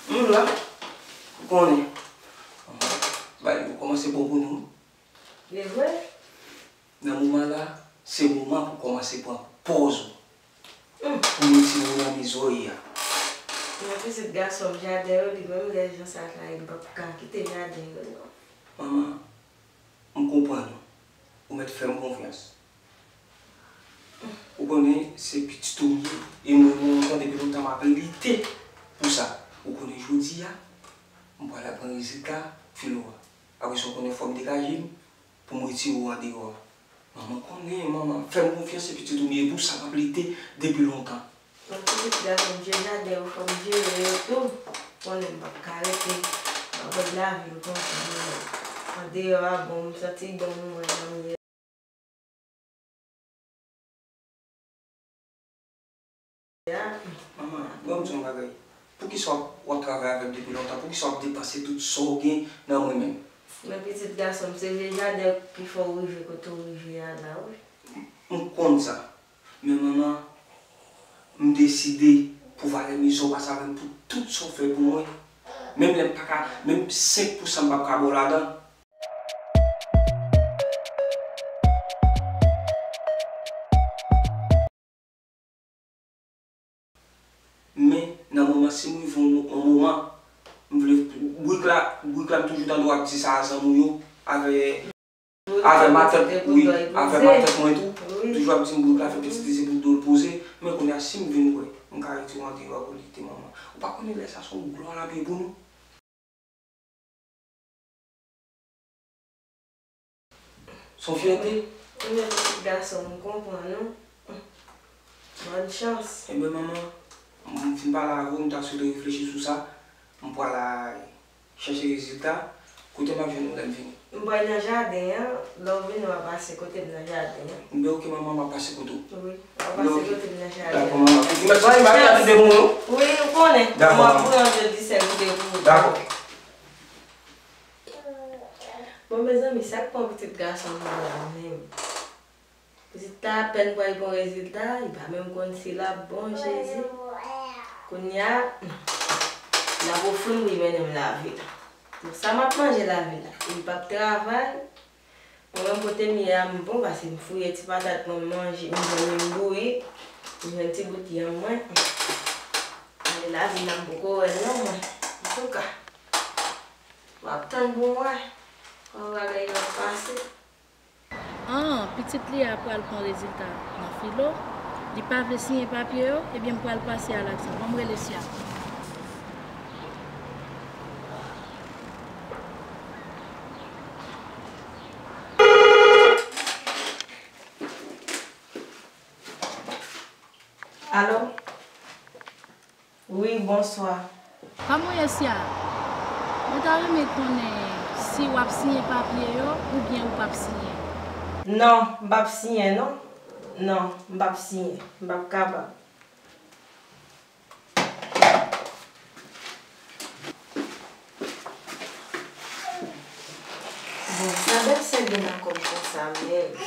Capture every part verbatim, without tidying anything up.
M la, ou konnen. Bagay yo kòmanse bon pou nou. E vre? Nan moman la, se moman pou kòmanse pran pòz ou. Pou retire w nan mizè w ye a. Men pitit gason m, jaden yo, li menm lè jan sa la, li p ap ka kite jaden yo, non. Manman, m konprann ou. Ou mèt fè m konfyans. Ou konnen se pitit ou m ye, e mwen, mwen menm depi lontan m ap lite pou sa. Ou konnen jodi a, m pral al pran rezilta filo a. Apre sa, ou konnen fò m degaje m pou m retire w andeyò a. Manman konnen, manman, fè m konfyans, se pitit ou m ye, e pou sa m ap lite depi lontan. Mwen pitit gason m, je jaden yo, fò m jere yo tou. Konnen m p ap ka rete. M ap wè lavi m konsa, manman. Andeyò a bon, m santi bon, m wè nan m ye. Manman, ban m di yon bagay. Poukisa w ap, w ap travay avè m depi lontan? Poukisa w ap depanse tout sa w gen nan mwen menm? Men pitit gason m, se vye jaden ki fè w rive kote w rive a la, wi. M konn sa. Men manman, m deside pou valè mizè w pase avè m pou tout sa w fè pou mwen. Menm lè m pa ka, menm senk pousan m p ap ka ba w ladan. Men, nan moman, si m rive yon mo-, yon moman, m vle, bourik la, bourik la, m toujou tande w ap di sa a zanmi w yo, avè, avè matant, wi, avè matant mwen tou, toujou ap di m bourik la fè pitit li se pou do l poze, men kounye a, si m vin wè, m ka retire w andeyò pou lite manman. Ou pa konnen lè sa se yon glwa l ap ye pou nou? Se yon fyète. Ebyen pitit gason m, m konprann ou. Bòn chans. Ebyen manman, m fin pale avè w, m ta swete reflechi sou sa. M pral al chèche rezilta. Kote m ap jwenn ou lè m vini? M pral nan jaden an. Lè w vini, w a pase kote m nan jaden an. Ebyen oke manman, m ap pase kote w. Wi, w a pase kote m nan jaden an. Dakò manman. Ou mèt soti, m ap gade de moun. Wi, ou konnen. Dakò manman. M ap pran de disèl ou de pou ou. Dakò. Bon, mezanmi, sa k pran pitit gason m nan la menm? Pitit la apèn pral pran rezilta, li pa menm konn si l ap bon, Jezi. Kounye a, l ap ofri m pou li mennen m lavil. Bon, sa m ap manje lavil la? Li p ap travay. Mwen menm kote m ye a, m bon, paske m fouye ti patat mwen, m manje, m jwenn li, m bouyi, m jwenn ti bout yanm mwen. Men lavil la, m poko wè l non, mwen. Antouka. M ap tann pou m wè kòman bagay yo ap pase. An, pitit li a pral pran rezilta nan filo. Li pa vle siyen papye yo, ebyen m pral pase a l ak sa. Ban m rele Sya. Alo? Wi, bonswa. Kòman w ye, Sya? Mwen ta renmen konnen si w ap siyen papye yo oubyen ou p ap siyen. Non, m p ap siyen, non. Non, m p ap siyen. M p ap kapab. Bon, sa bèl sègin nan kò m konsa menm.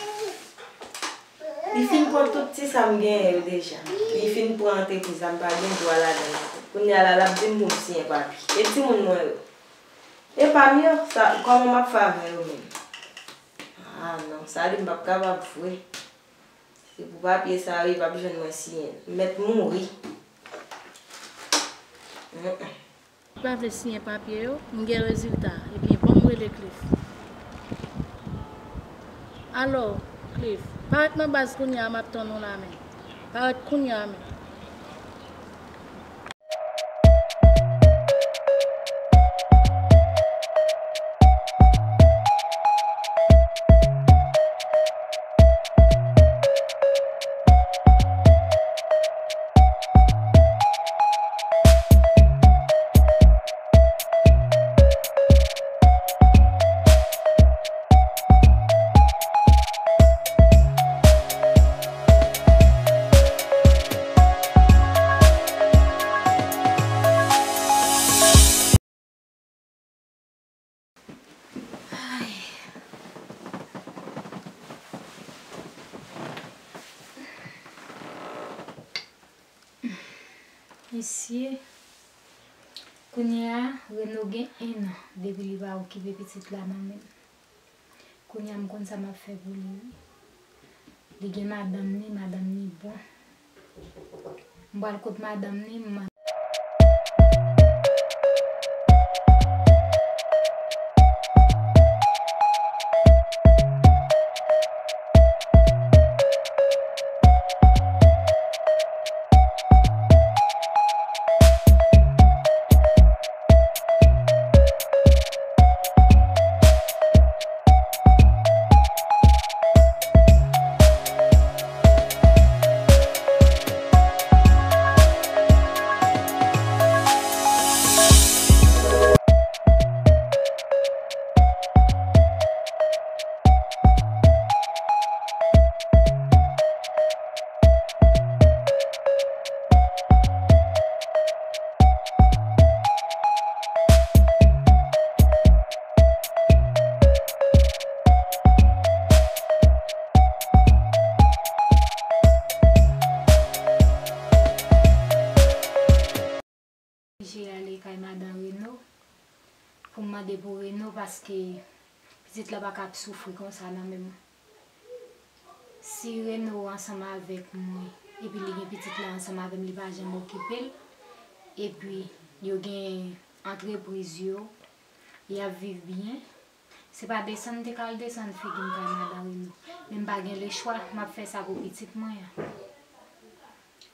Li fin pran tout ti sa m genyen yo deja. Li fin pran antrepriz la, m pa gen dwa ladan l ankò. Kounye a la, l ap di m pou m siyen papye. E timoun mwen yo? E pa m yo, sa, kòman m ap fè avè yo menm? A non, sa li m p ap kapab vre. Se pou papye sa yo, li p ap jwenn mwen siyen. M mèt mouri. Mm, mm. Ou pa vle siyen papye yo, m gen rezilta, ebyen ban m rele Cliff. Alo, Cliff, parèt nan baz kounye a, m ap tann ou la men. Parèt kounye a men. Mesye, Kounye a, Reno gen en an depi li pa okipe pitit la nan men m. Kounye a, m konn sa m ap fè pou li, wi. Li gen madanm ni, madanm ni bon. M pral kot madanm ni, m oblije ale kay madan Reno pou m mande pou Reno, paske pitit la pa ka ap soufri konsa nan men m. Si Reno ansanm avèk mwen, epi li gen pitit la ansanm avè m, li pa janm okipe l, epi yo gen antrepriz yo, y ap viv byen, se pa desann m te ka al desann figi m kay madan Reno. Men m pa gen lechwa, m ap fè sa pou pitit mwen an.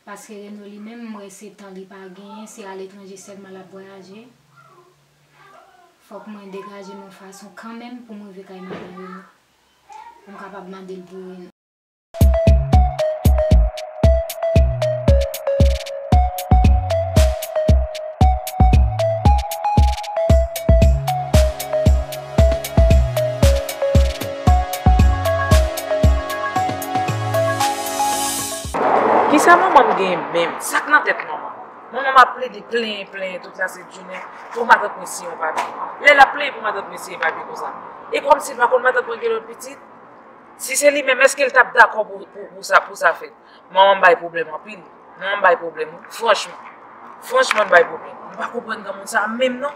Paske Reno li menm, m wè se tan li pa genyen, se aletranje sèlman l ap vwayaje. Fòk mwen degaje m yon fason kanmenm pou m rive kay madan Reno, pou m kapab mande l pou Reno. Kisa manman m genyen menm? Sa k nan tèt manman? Manman m ap plede plenyen, plenyen tout lasent jounen pou matant mwen siyen yon papye. Lè l ap plenyen pou matant mwen siyen papye konsa, e kòmsi l pa konn matant mwen gen lòt pitit? Si se li menm, èske l t ap dakò pou, pou, pou sa, pou sa fèt? Manman m bay pwoblèm anpil. Manman m bay pwoblèm, wi. Franchman. Franchman, l bay pwoblèm. M pa konprann granmoun sa a menm, non.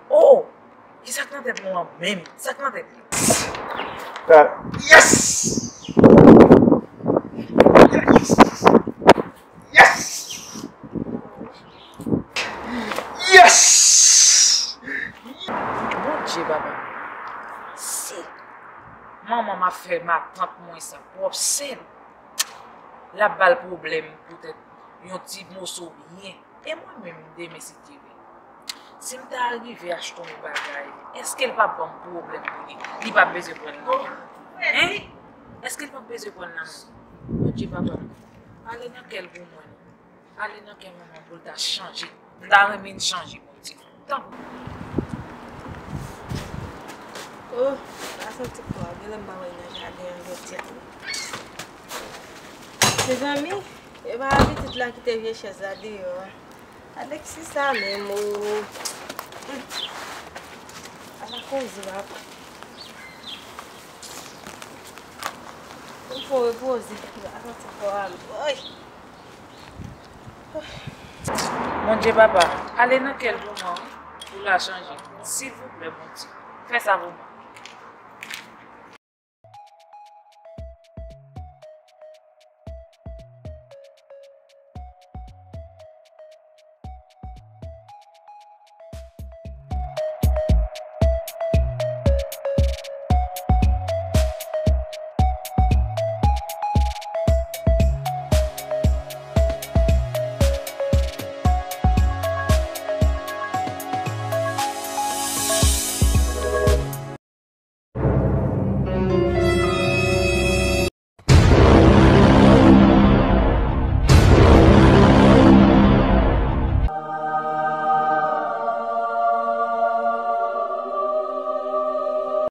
Oh! Kisa k nan tèt manman m menm? Sa k nan tèt li? Yes! Yes! Yes! Yes! Bondye, papa. Si manman m ap fè matant mwen sa, pwòp sè l, l ap ba l pwoblèm poutèt yon ti moso byen. E mwen menm, demen, si Dye vle, si m ta rive achte yon bagay, èske l p ap ban m pwoblèm pou li? Li p ap bezwen pran l nan men m? Hein? Èske l p ap bezwen pran l nan men m? Bondye, papa m, ale nan kè l pou mwen, non. Ale nan kè manman pou l ta chanje. M ta renmen l chanje, Bondye. Tanpri. Oh, pa santi kò a, genlè m pa wè l nan jaden an jodi a, wi. Mezanmi, e pa pitit la kite vye chèz la deyò a. Alexis sa menm, oh. Ala koze, papa. Fò repoze. Pa santi kò a, woy. Bondye, papa, ale nan kè l pou mwen, wi, pou l a chanje. Silvouplè, Bondye, fè sa pou mwen.